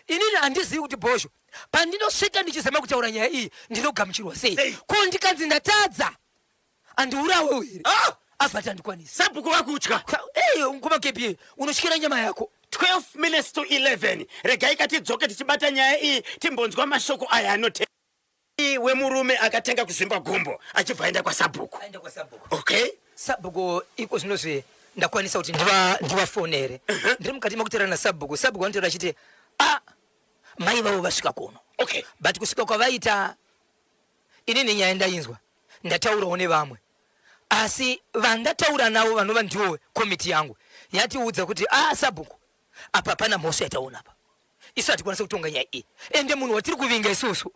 [SPEAKER 1] inini handizivi kuti bhozho pandinosvika ndichizama kutaura nyaya iyi ndinogamuchirwa sei?
[SPEAKER 2] Sei?
[SPEAKER 1] Ko ndikanzi ndatadza andiurawewo here?
[SPEAKER 2] Ah!
[SPEAKER 1] Abva ati handikwanisi.
[SPEAKER 2] Sabhuku vakutya.
[SPEAKER 1] Ngoma KP unotyira nyama yako.
[SPEAKER 2] 12 minutes to 11. Regai katidzoke tichibata nyaya iyi timbonzwa mashoko aya anote wemurume akatanga kuzvimba gumbo achibva aenda kwasabhuku.
[SPEAKER 1] Aenda kwasabhuku.
[SPEAKER 2] Okay.
[SPEAKER 1] Sabhuku iko zvinozvi ndakwanisa kuti ndivafonere. Ndiri mukati mekutaura nasabhuku. Sabhuku vanotaura achiti a mai vavo vasvika kuno.
[SPEAKER 2] Okay.
[SPEAKER 1] But kusvika kwavaita inini nyaya ndainzwa ndataurawo nevamwe. Asi vandataura navo vanova ndiwo komiti yangu yatiudza kuti a sabhuku apa hapana mhosva yataona apa. Isu hatikwanisi kutonga nyaya iyi. Ende munhu watiri kuvinga isusu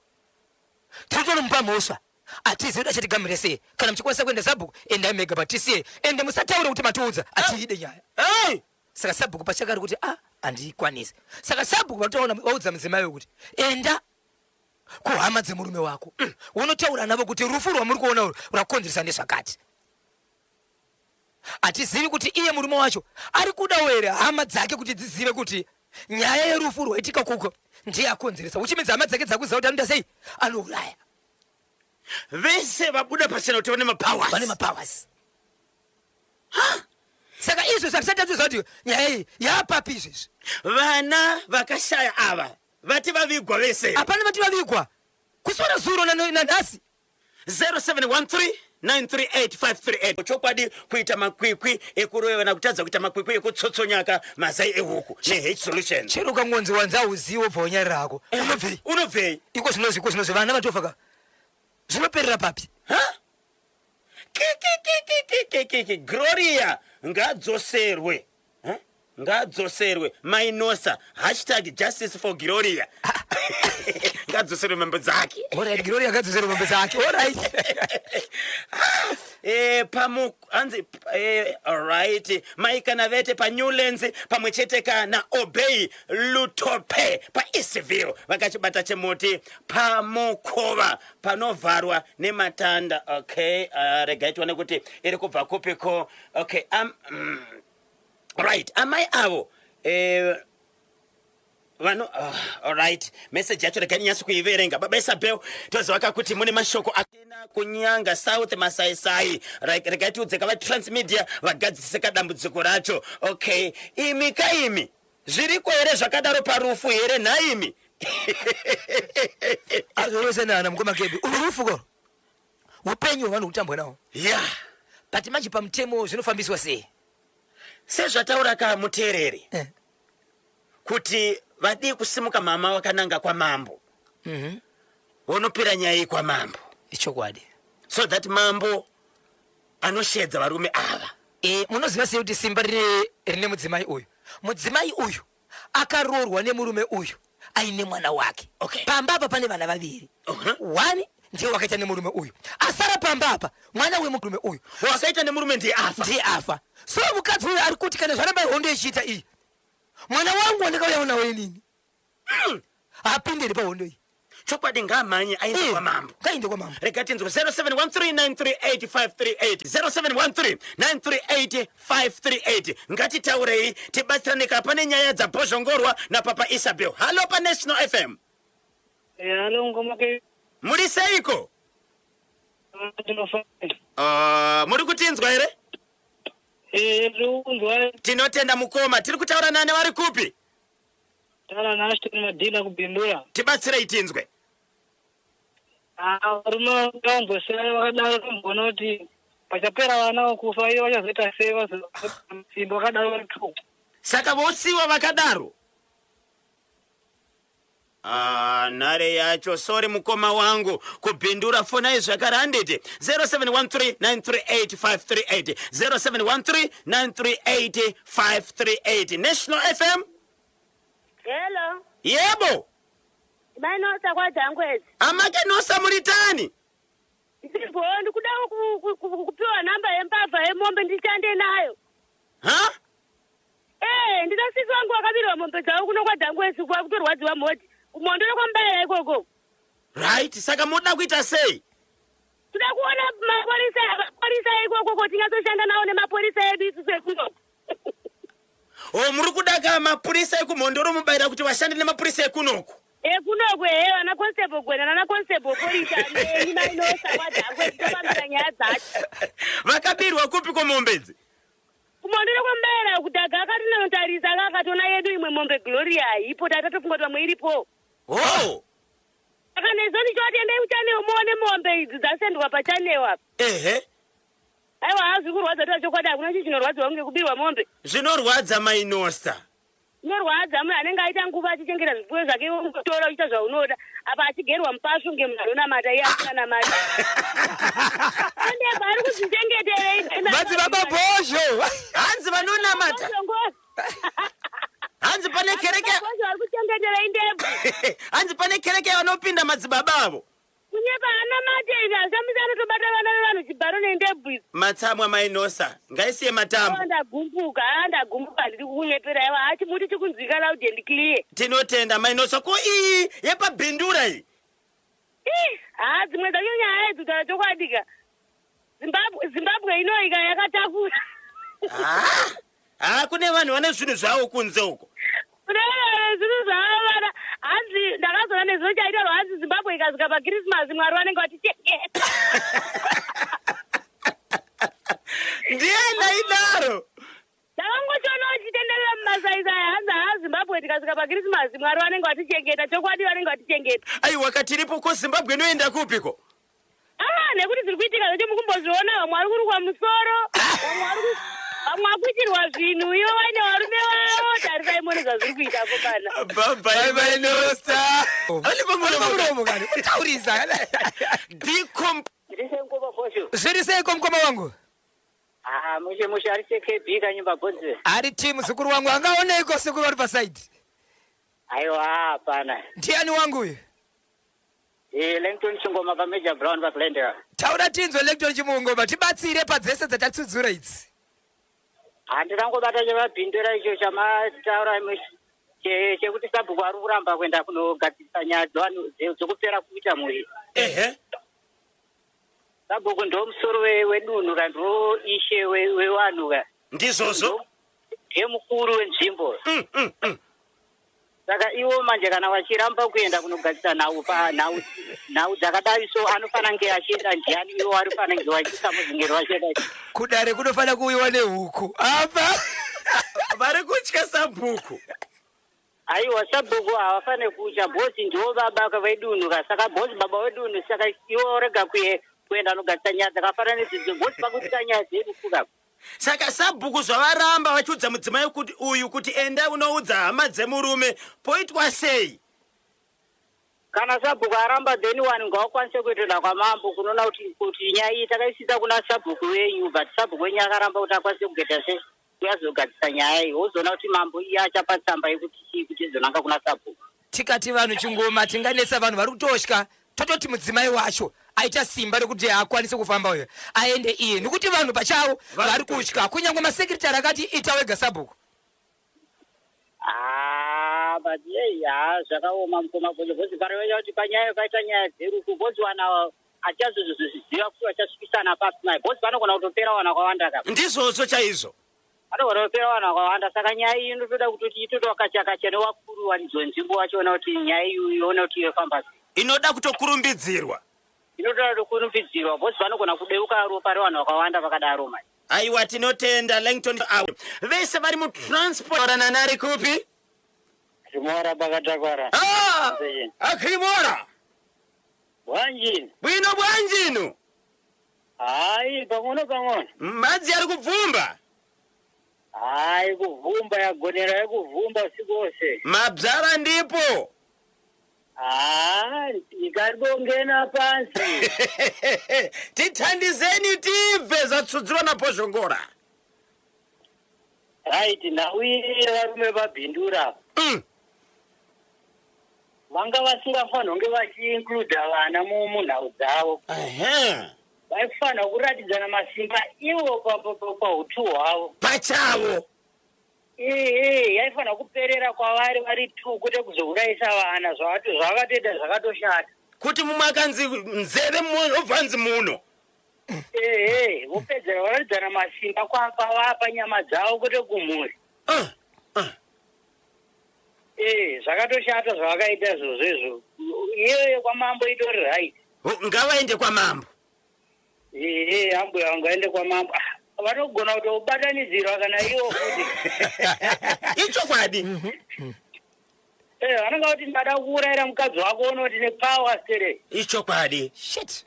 [SPEAKER 1] tiri kutonomupa mhosva. Hatizivi kuti achatigamire sei. Kana muchikwanisa kuenda sabhuku endai mega but tisiye. Ende musataure kuti matiudza, hatiide nyaya.
[SPEAKER 2] Hey!
[SPEAKER 1] Saka sabhuku pachake ari kuti ah handikwanisi. Saka sabhuku vatoona vaudza mudzimai uyu kuti enda kuhama dzemurume wako. Unotaura navo kuti rufu rwamuri kuona urwu rwakonzeresa nezvakati. Hatizivi kuti iye murume wacho ari kudawo here hama dzake kuti dzizive kuti nyaya yerufu rwaitika kuko ndiye akonzeresa. Which means hama dzake dzakuziva kuti anoita sei, anouraya.
[SPEAKER 2] Vese vabuda pachena kuti vane mapowers.
[SPEAKER 1] Vane mapowers. Ha? Saka izvo zvatisati tatoziva kuti nyaya iyi yapapi izvezvi.
[SPEAKER 2] Vana vakashaya ava vati vavigwa vese.
[SPEAKER 1] Hapana vati vavigwa. Kuswera zuro nanhasi.
[SPEAKER 2] 0713938538. Chokwadi kuita makwikwi ekuroyana kutadza kuita makwikwi ekutsotsonyaka mazai ehuku neH solution.
[SPEAKER 1] Chero ukangonzi wanzi hauzivi wobva wanyarira hako. Unobvei?
[SPEAKER 2] Unobvei?
[SPEAKER 1] Iko zvinozvi, iko zvinozvi vana vatofa ka. Zvinoperera papi?
[SPEAKER 2] Ha? Kikikikikikiki Gloria ngadzoserwe. Ha? Ngadzoserwe Mainosa hashtag justice for Gloria. ngadzoserwe mombe dzake.
[SPEAKER 1] Alright, Gloria ngadzosere mombe dzake. Alright.
[SPEAKER 2] Eh, pamu hanzi eh, alright mai kana vete panewlands pamwe chete kana obey lutope paeastville vakachibata chimuti pamukova panovharwa nematanda. Okay, regai tione kuti iri kubva kupiko. Okay, right, amai avo vano alright, message yacho regai ndinyatso kuiverenga. Baba Isabel, toziva ka kuti mune mashoko akina kunyanga South Masaisai. Right, regai tiudze ka vaTransmedia vagadzise kadambudziko racho. Okay, imi kaimi, zviriko here zvakadaro parufu here nhaimi?
[SPEAKER 1] Azorose nana mukoma Kebi. Uru rufu ko. Upenyu hwevanhu kutambwa nawo. But manje pamutemo zvinofambiswa sei?
[SPEAKER 2] Sezvataura ka muteereri kuti vadii kusimuka mama wakananga kwamambo, vonopira nyaya iyi kwamambo.
[SPEAKER 1] Ichokwadi.
[SPEAKER 2] So that mambo anoshedza varume ava.
[SPEAKER 1] E, munoziva sei kuti simba rine mudzimai uyu? Mudzimai uyu akaroorwa nemurume uyu aine mwana wake. Pamba apa pane vana vaviri. One ndiye wakaita nemurume uyu, asara pamba apa mwana wemurume uyu.
[SPEAKER 2] Wakaita nemurume ndiye afa.
[SPEAKER 1] Ndiye afa. So mukadzi uyu ari kuti kana zvaramba hondo ichiita iyi, mwana wangu wandakauyawo nawo inini haapindiri pahondo iyi.
[SPEAKER 2] Chokwadi, ngaamhanye aende kwamambo.
[SPEAKER 1] Ngaende kwamambo.
[SPEAKER 2] Rega tinzwe 0713938538, 0713938538. Ngatitaurei, tibatsirane ka pane nyaya dzabhozhongorwa napapa Isabel. Hallo paNational FM.
[SPEAKER 4] Halo ngoma ke.
[SPEAKER 2] Muri seiko?
[SPEAKER 4] Ndinofara.
[SPEAKER 2] Muri kutinzwa here?
[SPEAKER 4] Eh, ndirikunzwa.
[SPEAKER 2] Tinotenda mukoma. Tiri kutaura nani, vari kupi?
[SPEAKER 4] Taura naAshton Madhina kuBindura.
[SPEAKER 2] Tibatsirei tinzwe.
[SPEAKER 4] Ah, varume vambosiyana vakadaro, tomboona kuti pachapera vana vokufa ivo vachazoita sei, vazosimba vakadaro vari two.
[SPEAKER 2] Saka vosiwa vakadaro. Ah, nhare yacho, sorry mukoma wangu kubhindura, fonai zvakare handiti 0713938538, 0713938538. National FM.
[SPEAKER 5] Hello.
[SPEAKER 2] Yebo.
[SPEAKER 5] Mainosa kwaJangwezi.
[SPEAKER 2] Amake Nosa, muritani?
[SPEAKER 5] Ndibho, ndikuda kupiwa namba yembavha yemombe ndishande nayo.
[SPEAKER 2] Ha.
[SPEAKER 5] Eh, ndina sisi wangu wakabirwa mombe dzavo kuno kwaJangwezi, kwakutorwadziwa mhoti. Kumondoro kwaMubayira ikoko.
[SPEAKER 2] Right, saka munoda kuita sei?
[SPEAKER 5] Toda kuona mapurisa, mapurisa ikoko kuti tinyatsoshanda nawo nemapurisa edu isusu ekuno.
[SPEAKER 2] O, muri kuda ka mapurisa ekumhondoro mubayira kuti vashande nemapurisa ekunoku?
[SPEAKER 5] Ekunoko, ehe, vana Constable Gwena nana Constable Polisa neni Mainosa kwaJangwezi tofambira nyaya dzacho.
[SPEAKER 2] Vakabirwa kupi komombe idzi?
[SPEAKER 5] Kumondoro kwaMubayira kudhaga akatinotarisa akatona yedu imwe mombe Gloria haipo, tatatofunga kuti vamwe iripo.
[SPEAKER 2] Oh.
[SPEAKER 5] Saka nezo ndichoti endai kuchannel muone mombe idzi dzasendwa pachannel apa. Aiwa, hazvi kurwadza taura chokwadi, hakuna chinhu chinorwadziwa kunge kubirwa mombe.
[SPEAKER 2] Zvinorwadza Mainosa.
[SPEAKER 5] Zvinorwadza, munhu anenge aita nguva achichengeta zvipfuyo zvake, iwe ungotora uchiita zvaunoda, apa achigerwa mupasvu kunge munhu anonamata iye asinganamati. Andebva ari kuzvichengeterei?
[SPEAKER 1] Madzibaba Bhozho.
[SPEAKER 2] Hanzi vanonamata, hanzi pane kereke.
[SPEAKER 5] Bhozho ari kuchengeterei ndebvu?
[SPEAKER 2] Hanzi pane kereke yavanopinda madzibaba avo.
[SPEAKER 5] Kunyepa, anamate izvi hazvishamisi, anotobata vana vevanhu chibharo nendebvu idzi.
[SPEAKER 2] Matsamwa Mainosa, ngaisiye matambo.
[SPEAKER 5] Aiwa, ndagumbuka, haa, ndagumbuka, handidi kukunyepera, aiwa, haa, chimuti chikunzwika loud and clear.
[SPEAKER 2] Tinotenda Mainosa. Ko iyi yepabhindura iyi?
[SPEAKER 5] Ih, haa, dzimwe dzacho nyaya idzi, kutaura chokwadi ka, Zimbabwe inoika yakatakura.
[SPEAKER 2] Ha, kune vanhu vane zvinhu zvavo kunze uko.
[SPEAKER 5] Kune vanhu zvinhu zvavo vana, hanzi ndakazoona nezuro chaitaurwa, hanzi Zimbabwe ikasvika paKirisimasi Mwari vanenge vachichengeta.
[SPEAKER 2] Ndiani aidaro?
[SPEAKER 5] Ndakangochiona uchitenderera mumasaisai, hanzi haa, Zimbabwe tikasvika paKirisimasi Mwari vanenge vatichengeta, chokwadi vanenge vatichengeta.
[SPEAKER 2] Aiwa, katiripo ko, Zimbabwe inoenda kupiko?
[SPEAKER 5] Ah, nekuti zviri kuitika zvacho mukumbozviona, vamwe vari kurukwa musoro, vamwe vari kuitirwa zvinhu ivo vaine varume vavo, tarisai muone zvazviri kuita komana.
[SPEAKER 2] Bye
[SPEAKER 1] bye Nosa.
[SPEAKER 2] Ani pamuromo.
[SPEAKER 1] Pamuromo kani kutaurisa.
[SPEAKER 2] Decomp.
[SPEAKER 1] Zviri seiko mukoma wangu?
[SPEAKER 6] Ah, mushe mushe, ari CKB kanyumba gonzi.
[SPEAKER 1] Ari timu sekuru wangu, angaoneiko sekuru vari pasaidi?
[SPEAKER 6] Aiwa, hapana.
[SPEAKER 1] Ndiani wangu uyu?
[SPEAKER 6] Eh, Langton Chingoma paMajor Brown paGlendale.
[SPEAKER 1] Taura tinzwe, Langton Chimungoma, tibatsire padzese dzatatsudzura idzi.
[SPEAKER 6] Handinangobata chevabhindura icho chamataura chekuti sabhuku ari kuramba kuenda kunogadzirisa nyaya dzevanhu dzekupera kuita mhuri. Sabhuku ndo musoro wedunhu ka, ndo ishe wevanhu ka.
[SPEAKER 2] Ndizvozvo.
[SPEAKER 6] Ndiye mukuru wenzvimbo. Saka iwo manje kana vachiramba kuenda kunogadzisa nhau panhau nhau dzakadai, so anofanira kunge achienda ndiani? Iwo vari fanira kunge vachisamuzingeri vachienda.
[SPEAKER 1] Kudare kunofanira kuuyiwa nehuku apa.
[SPEAKER 2] Vari kutya sabhuku.
[SPEAKER 6] Aiwa, sabhuku havafaniri kutya, bhosi ndiwo baba vedunhu ka. Saka bhosi baba vedunhu, saka iwo rega kuenda nogadzisa nyaya dzakafanana nedzidzo, bhosi pakuita nyaya dzerufu ka.
[SPEAKER 2] Saka sabhuku zvavaramba vachiudza mudzimai kuti uyu kuti enda unoudza hama dzemurume, poitwa sei?
[SPEAKER 6] Kana sabhuku aramba, then wani ngawakwanise kuendera kwamambo kunoona kuti nyaya iyi takaisisa kuna sabhuku wenyu, but sabhuku wenyu akaramba kuti akwanise kugeta se kuyazogadzisa nyaya iyi, wozoona kuti mambo iye achapa tsamba yekuti chii kuti izonanga kuna sabhuku.
[SPEAKER 1] Tikati vanhu chingoma tinganetsa vanhu vari kutotya. Tototi mudzimai wacho aita simba rekuti akwanise kufamba uyo, aende iye, nekuti vanhu pachavo vari kutya. Kunyange masekretary akati ita wega sabhuku.
[SPEAKER 6] Ah, but ei, ha, zvakaoma, mukoma Bonje, bhozi pareva kuti panyaya paita nyaya dzerufu, bhozi wana achazozviziva kuti vachasvikisana papi mai, bhozi vanogona kutopera vanhu vakawanda ka.
[SPEAKER 2] Ndizvozvo chaizvo.
[SPEAKER 6] Vanogona kutopera vanhu vakawanda. Saka nyaya iyi inotoda kutoti itotowa kacha nevakuru varidzo nzvimbo, vachiona kuti nyaya iyi ione kuti yofamba sei.
[SPEAKER 2] Inoda kutokurumbidzirwa.
[SPEAKER 6] Inotoda kutokurumbidzirwa, bhozi vanogona kudeuka ropa revanhu vakawanda vakadaro mai.
[SPEAKER 2] Aiwa, tinotenda, Langton. Avo vese vari mutransport rananari kupi?
[SPEAKER 4] Rimora pakatakwara.
[SPEAKER 2] Ah, akrimora.
[SPEAKER 4] Bwanjini.
[SPEAKER 2] Bwino, bwanjinu?
[SPEAKER 4] Hayi, pang'ono pang'ono.
[SPEAKER 2] Madzi ari kubvumba.
[SPEAKER 4] Hayi, kuvhumba yagonera yekuvhumba usiku wose.
[SPEAKER 2] Mabzara ndipo.
[SPEAKER 4] Ha, ikarbongena pansi.
[SPEAKER 2] Tithandizeni tibve zatsudzirwa nabhozhongora.
[SPEAKER 4] Right, nhau iyi varume vabhindura vanga vasingafanira kunge vachiincluda vana munhau dzavo. Vaifanira kuratidzana masimba ivo pautu hwavo.
[SPEAKER 2] Pachavo.
[SPEAKER 4] Ehe, yaifanira kuperera kwavari vari two, kwete kuzourayisa vana. Zvavakatoita zvakatoshata.
[SPEAKER 2] Kuti mumwe akanzi nzeve, mumwe obva anzi muno.
[SPEAKER 4] Ehe, vopedzera varatidzana masimba kwavapa nyama dzavo, kwete kumhuri. Ee, zvakatoshata zvavakaita izvozvo izvo. Iyoyo kwamambo itori right.
[SPEAKER 2] Ngavaende kwamambo.
[SPEAKER 4] Ehe, ambuya vangaende kwamambo. Ah, vanogona kutobatanidzirwa kana ivo futi.
[SPEAKER 2] Ichokwadi.
[SPEAKER 4] Eh, vanonga kuti ndada kuurayira mukadzi wako, unoti nepower stere.
[SPEAKER 2] Ichokwadi.
[SPEAKER 1] Shit.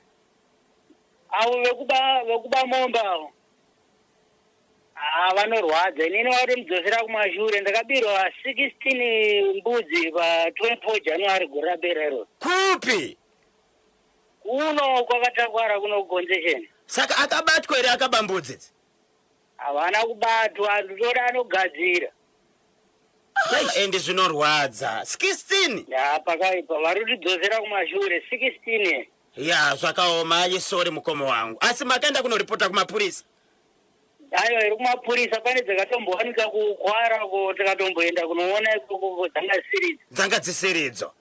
[SPEAKER 4] Avo vekuba mombe avo, ha, vanorwadza. Inini vatomudzosera kumashure. Ndakabirwa 16 mbudzi pa24 January gore rapera iro.
[SPEAKER 2] Kupi?
[SPEAKER 4] Kuno kwakatakwara, kuno kuconcession.
[SPEAKER 2] Saka akabatwa here akaba mbudzi idzi?
[SPEAKER 4] Havana kubatwa, ndotoda anogadzira.
[SPEAKER 2] Ende zvinorwadza, 16.
[SPEAKER 4] Ya, pakaipa, vari kutidzosera kumashure, 16.
[SPEAKER 2] Ya, zvakaoma. Ayisori, mukoma wangu, asi makaenda kunoripota kumapurisa?
[SPEAKER 4] Aiwa, iri kumapurisa. Pane dzakatombowanika kukwara ko, tikatomboenda kunoona ikoko, dzanga dzisiridzo.
[SPEAKER 2] Dzanga dzisiridzo.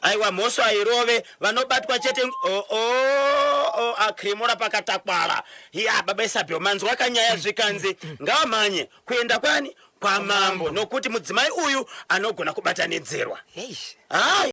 [SPEAKER 2] Aiwa, mhosva hairove, vanobatwa chete. O akrimora pakatakwara ya baba Isabel, manzwa kanyaya, zvikanzi ngavamhanye kuenda kwani kwamambo, nokuti mudzimai uyu anogona kubatanidzirwa.
[SPEAKER 1] Hey.
[SPEAKER 2] Hai.